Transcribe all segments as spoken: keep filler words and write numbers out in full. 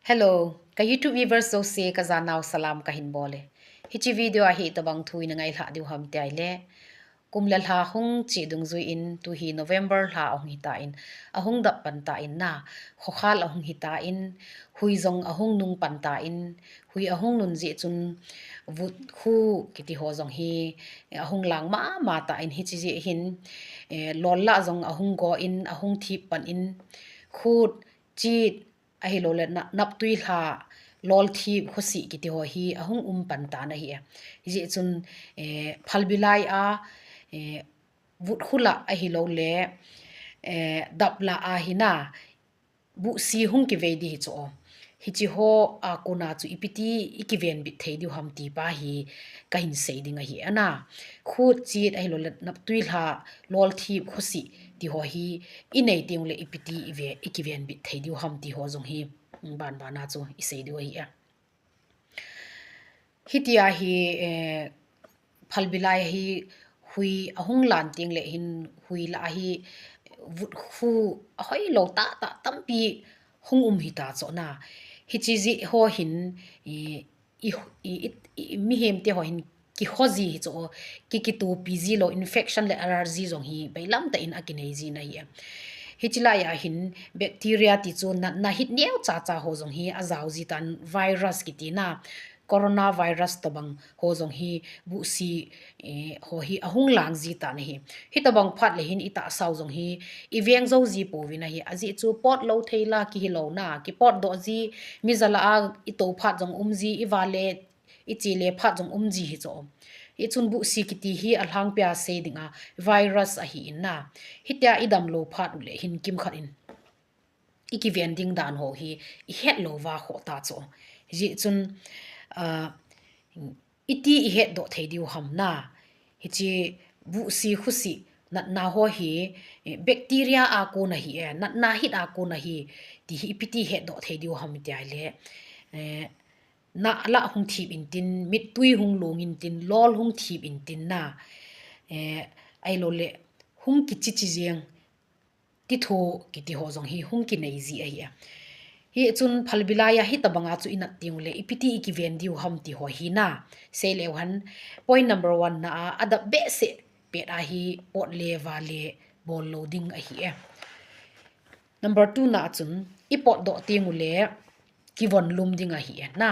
Hello, ka YouTube viewers jouse ka janau salam kahin bol e. Hiche video a hi itobang thu ina ngailhah diu ham tia ahile, kum le lha hung che dungjui in tu hi November lha ahung hitan, ahung dap pan tan na, khokhal ahung hitan, hui jong ahung nung pan tan, hui ahung nun jeh chun vut khu kiti ho jong hi ahung lang mama tan, hiche jeh hin, eh, lol lah jong ahung go in, ahung thip pan in, khut, chit, ahilouleh na-, naptui lha, lolthip, khosih kiti ho hi ahung um pan tan ahi e. Hijeh chun, eh, phalbi lai a, eh, vut khu lah ahilouleh, eh, dap lah a hi na, buhsi hung kivei di hi chu o. Hiche ho a kona chu ipi ti i kivenbit thei diu ham ti pa hi kahin sei ding ahi ana. Khut, chit ahilouleh naptui lha, lolthip, khosih ti ho hi i nei teng uleh ipi ti i ve, i kivenbit thei diu ham ti ho jong hi, mm, ban ban a chu i sei diu ahi a. Hitia hi, eh, phalbi lai hi hui ahung lan teng leh hin hui lah a hi vut khu ahoilou tah tah tampi hung um hita chu na. Hiche jeh ho hin, i, i, i, i, i, mihem te ho hin kikho ji hi chu, ki, kitopi ji lou, infection le allergy jong hi bailam tah in akinei ji na hi a. Hiche lai a hin bacteria ti chu natna hit neo cha cha ho jong hi ajao ji tan, virus kiti na, coronavirus tobang ho jong hi buhsi, eh, ho hi ahung lang ji tan ahi. Hitobang phat leh hin i tahsau jong hi i veng jou ji pouvin ahi. Ajeh chu pot lou thei la kihi lou na, kipot doh ji, mi ja lah a i tou phat jong um ji, i va le i che le phat jong um ji hi chu. Hichun buhsi kiti hi alhangpia sei ding a virus ahi in na. Hitia i damlou phat uleh hin kimkhat in i kiven ding dan ho hi i het lou va khoh ta chu. Hijeh chun, ah, iti i het doh thei diu ham na. Hiche buhsi khosih natna ho hi, eh, bacteria a kona hi, eh, natna hit a kona hi, ti hi ipi ti het doh thei diu ham tia ahile, eh, na lah hung thip intin, mittui hung long intin, lol hung thip intin na, eh, ahilouleh hung kichichi jeng, titho kiti ho jong hi hung kinei ji ahi a. Hichun phalbi lai a hitobang a chu i nat teng uleh ipi ti i kiven diu ham ti ho hi na. Sei leu hen, point number one na a, adap behseh pet a hi pot le va le bol lou ding ahi e. Number two na a chun, i pot doh teng uleh kivon lum ding ahi e na.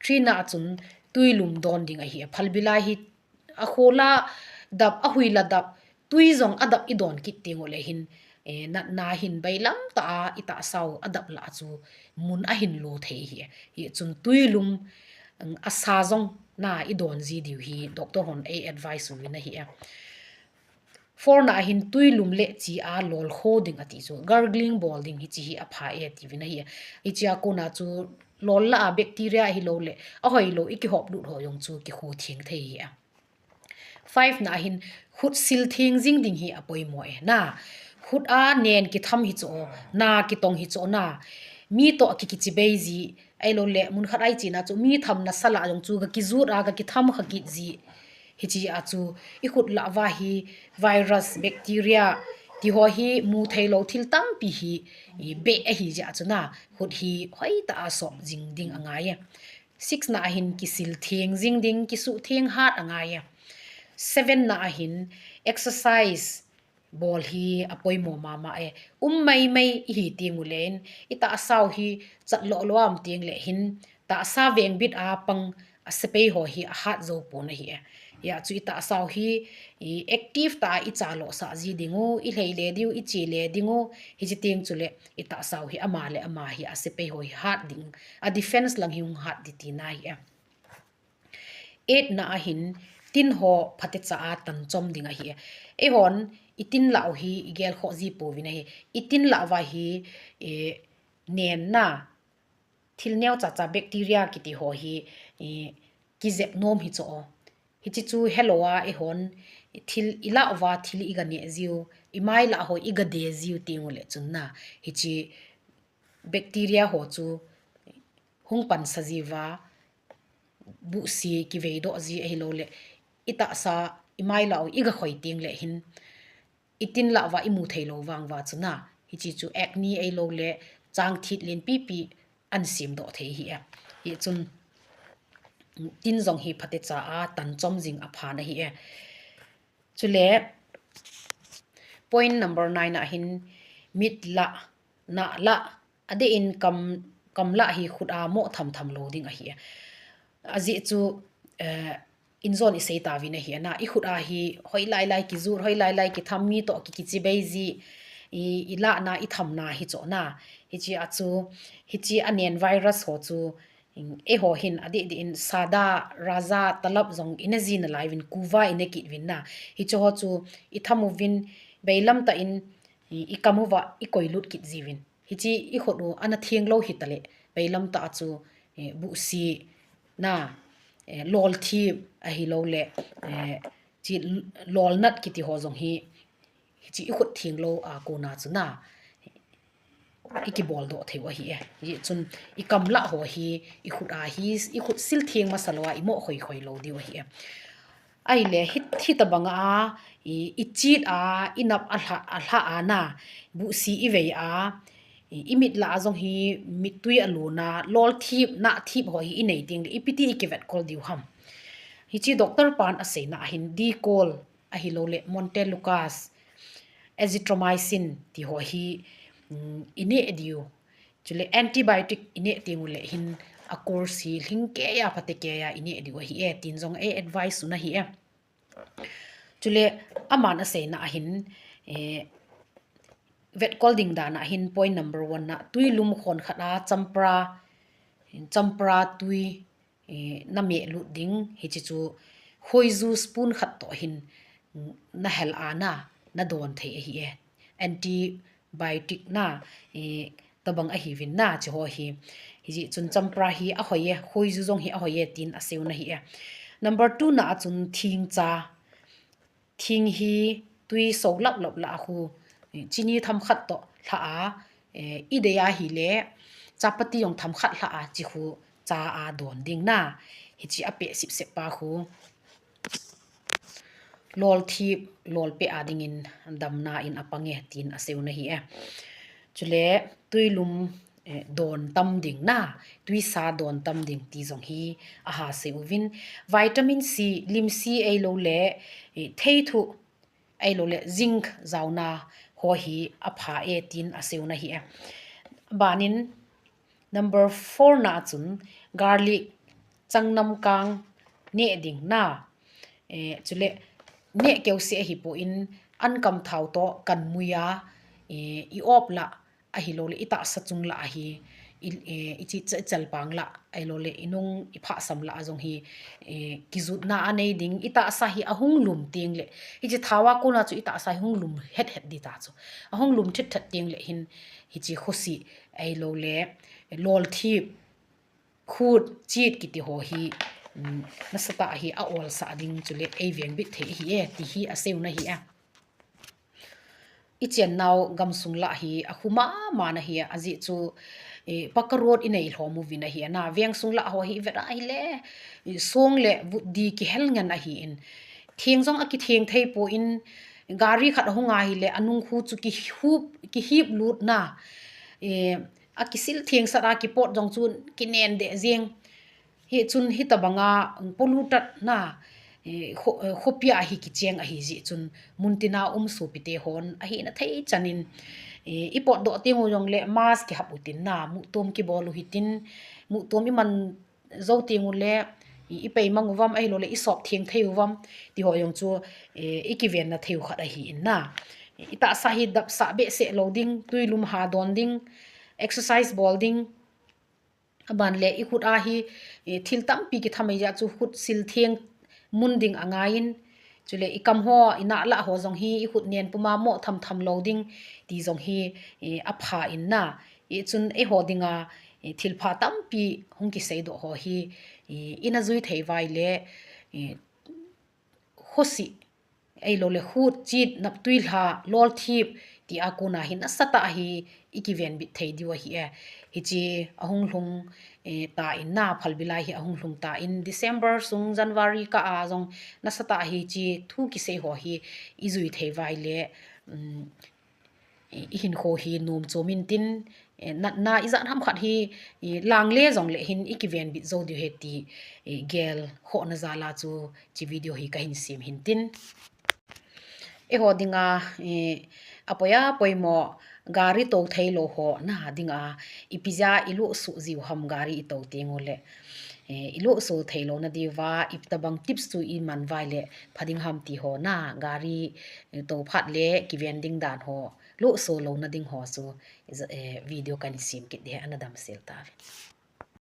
Three na a chun, tui lum don ding ahi e. Phalbi lai hi akhol a dap, ahui la dap, tui jong adap i don kit teng uleh hin, eh, natna hin bailam tah a i tahsau adap lah a chu mun ahin lo thei ahi. Hichun tui lum, mm, asa jong na i don ji diu hi doctor hon ei advice uvin ahi e. Four na a hin tui lum le chi a lol kho ding ati chu, gargling bol ding hiche hi apha e tiuvin ahi. Hiche a kona chu lol lah a bacteria ahilouleh ahoilou i kihop lut ho jong chu kikhu theng thei ahi. Five na a hin khut sil theng jing ding hi apoimo e na. Khut a nen kitham hi chu, na kitong hi chu na. Mi toh ki, kichibai ji, ahilouleh mun khat a i chena chu mi thamna sa lah jong chu ga kijut a ga kitham kha kit ji. Hiche a chu i khut lah uva hi virus, bacteria ti ho hi mu thei lou thil tampi hi i beh ahi jeh a chu na, khut hi hoitah a sop jing ding angai e. Six na a hin kisil theng jing ding, kisuh theng hat angai e. Seven na a hin exercise bol hi apoimo mama e. Um mai mai i hi teng ulen, i tahsau hi chat loh loh a um teng leh hin, tahsa vengbit a pang a sepai ho hi ahat jou pon ahi e. Hia chu i tahsau hi, i active tah a i cha loh sah ji ding u, i lhei le ding u, i che le ding u, hiche teng chuleh i tahsau hi ama le ama hi a sepai ho hi hat ding, a defense lang hi hung hat ding tina ahi e. Eight na a hin tin ho phatecha a tan chom ding ahi e. Eihon i tin lah u hi i gel khoh ji pouvin ahi. I tin lah uva hi, eh, nen na, thil neo cha cha bacteria kiti ho hi, eh, kijep nom hi chu o. Hiche chu helou a eihon thil i lah uva thil i ga neh jiu, i mai lah ho i ga de jiu teng uleh chun na, hiche bacteria ho chu hung pansa jiuva, buhsi kivei doh ji ahilouleh, i tahsa, i mai lah u i ga khoi teng leh hin, i tin lah uva i mu thei lou vang uva chu na, hiche chu acne ahilouleh, chang thit len pipi, an simdoh thei hi e. Hichun tin jong hi phatecha a tan chom jing aphan ahi e. Chule point number nine a hin mit lah, nah lah, adeh in kam, kam lah hi khut a mo tham tham lou ding ahi e. Ajeh chu, eh, injon isei tauvin ahi e na, ikhut a hi hoilai lai kijut, hoilai lai kitham, mi toh ki, kichibai ji, i, ilahna, ithamna hi chu na. Hiche a chu, hiche anen virus ho chu, eiho hin adeh deh in sada, raja, talap jong ina ji nalai uvin, kuva ina kit uvin na. Hiche ho chu itham uvin, bailam tah in, i, ikam uva, ikoilut kit jiuvin. Hiche ikhut u ana theng lou hitale, bailam tah a chu, eh, buhsi na, eh, lolthip ahilouleh, eh, hiche lolnat kiti ho jong hi, hiche ikhut theng lou a kona chu na, ikiboldoh thei u ahi e. Hichun ikam lah ho hi, ikhut a hi, ikhut sil theng masa lou a imo khoi khoi lou diu ahi e. Ahile, hi, hitobang a, i, ichit a, inap alha, alha a na, buhsi ivei a, i, imit lah a jong hi, mittui alon a, lolthip, nahthip ho hi inei tengle, ipi ti ikivetkol diu ham. Hiche doctor pan aseina a hin, Decol, ahilouleh, Montelukast, azithromycin, ti ho hi, um, ineh diu. Chule antibiotic ineh tenguleh hin a course hi lhingkeiya, phatekeiya ineh diu ahi e, tin jong ei advice u ahi e. Chule aman aseina a hin, eh, vetkol ding dan a hin point number one na, tuilum khon khat a champra, champra tui, eh, nameh lut ding, hiche chu khoiju spoon khat toh hin, mm, nahel a na, nadon thei ahi e. Antibiotic na, eh, tobang ahiuvin na, hiche ho hi. Hichun champra hi ahoi e, khoiju jong hi ahoi e, tin aseiu ahi e. Number two na a chun thingcha, thing hi tui so lap lap lah a khu, eh, chini themkhat toh lha a, eh, idei ahile, chapati jong themkhat lha a, hiche khu cha a don ding na, hiche apeh sipsep pa khu, lolthip, lolpeh a dingin damna in apang e, tin aseiu ahi e. Chule, tuilum, eh, don tam ding na, tuisa don tam ding ti jong hi aha sei uvin. Vitamin C, lim C ahilouleh, eh, theithu ahilouleh, zinc jaona ho hi apha e tin aseiu ahi e. Banin number four na a chun garlic, changnamkang neh ding na, eh, chule neh keuse ahipon an kamthao toh kanmui a, eh, i-op lah ahilouleh, itahsa chung lah a hi, i, eh, ichi cha-, ichalpang lah ahilouleh, inung iphasam lah a jong hi, eh, kijutna anei ding, itahsa hi ahung lum tengleh, hiche thao a kona chu itahsa hi hung lum het het ding ta chu. Ahung lum thet thet tengleh hin, hiche khosih ahilouleh, lolthip, khut, chit kiti ho hi, um, nasatah a hi a-olsah ding chule eivengbit thei ahi e, ti hi aseiu ahi e. Ichennau gamsung lah hi akhu mama ahi e, ajeh chu, eh, paka road inei lhom uvin ahi e na, vengsung lah ho hi ivet ahile, eh, song le vutdi kihel ngen ahin, theng jong akitheng theipon, gari khat ahung ahile, anung khu chu kihup, kihip lut na, eh, akisil thengsat a kipot jong chu kinen deh jeng. Hichun hitobang a polluted na, eh, kho-, eh, khopi a hi kicheng ahi jeh chun muntina um sopite hon ahina thei chanin, eh, ipotdoh tengu jongle mask kihap utin na, muhtom kibol u hitin, muhtom iman jou tengule, i, ipeimang uvam ahilouleh, isop theng thei uvam, ti ho jong chu, eh, ikivenna theiu khat ahin na. Itahsa hi dapsah behseh lou ding, tuilum ha don ding, exercise bol ding, aban le ikhut a hi, eh, thil tampi kitham ahijeh chu khut sil theng mun ding angaiyin, chule ikam ho, inah lah ho jong hi ikhut nen puma mo tham tham lou ding, ti jong hi, eh, apha in na. Hichun eiho dinga, eh, thilpha tampi hung kiseidoh ho hi, eh, ina jui thei uva ahile, eh, khosih ahilouleh, khut, chit, naptui lha, lolthip, ti a kona hi nasatah a hi ikivenbit thei diu ahi e. Hiche ahung lhung, eh, tan na, phalbi lai hi ahung lhung tan, December sung, January kah a jong nasatah a hiche thu kisei ho hi ijui thei uva ahile, um, ihinkho hi nom chom intin, eh, natna ijat ham khat hi, eh, lang le jong le hin ikiven bit jou diu ahi ti, eh, gel khohna jal a chu hiche video hi kahin sem hin tin. Eiho dinga, eh, apoi a poimo gari tou theilou ho na dinga, ipi jeh a iluhsuh jiu ham gari itou teng uleh, eh, iluhsuh theilou na diuva, ipi tabang tips chu iman uva ahileh pha ding ham ti ho na gari, eh, tou phat le kiven ding dan ho, luhsuh louna ding ho chu, eh, video kahin sem kit ding ahi, ana damsel tauve.